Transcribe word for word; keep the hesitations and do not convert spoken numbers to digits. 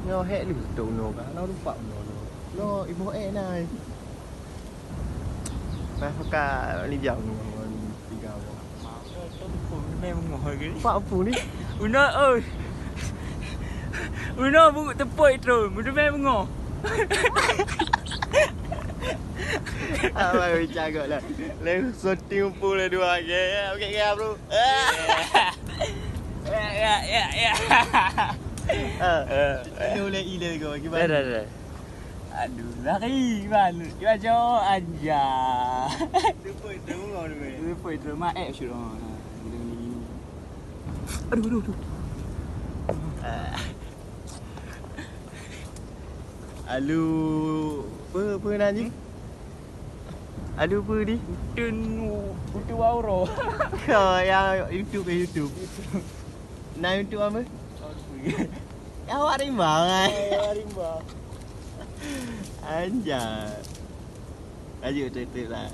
Nyoe hék lheueh teunoe ka, na lupa unoe. Nyoe iboh ék na. Bah, buka lijau ngon tiga boh. Empat puluh ni. Unoe, oi. Unoe bu tepoi terus, meudeumé beungoh. Abang bicara agak lah. Leng syuting pun lah dua ke. Okey, okey, bro. Ya, ya, ya, ya. Ah. Eh. Boleh, boleh, boleh. Dah, dah, dah. Aduh, lari, Iban. Iban, jauh, anjay. Lupa itu, lupa itu. Lupa itu, mak, eh, syurga. Ha, boleh ni. Aduh, aduh, aduh. Ah. Alu, apa, apa nan jih? Alu apa ni? Utun, Utun Wauro. Kau yang YouTube, eh, YouTube. Nah, YouTube apa? Awak rimba, kan? Awak rimba. Anjay. Lanjut, trip-trip lah.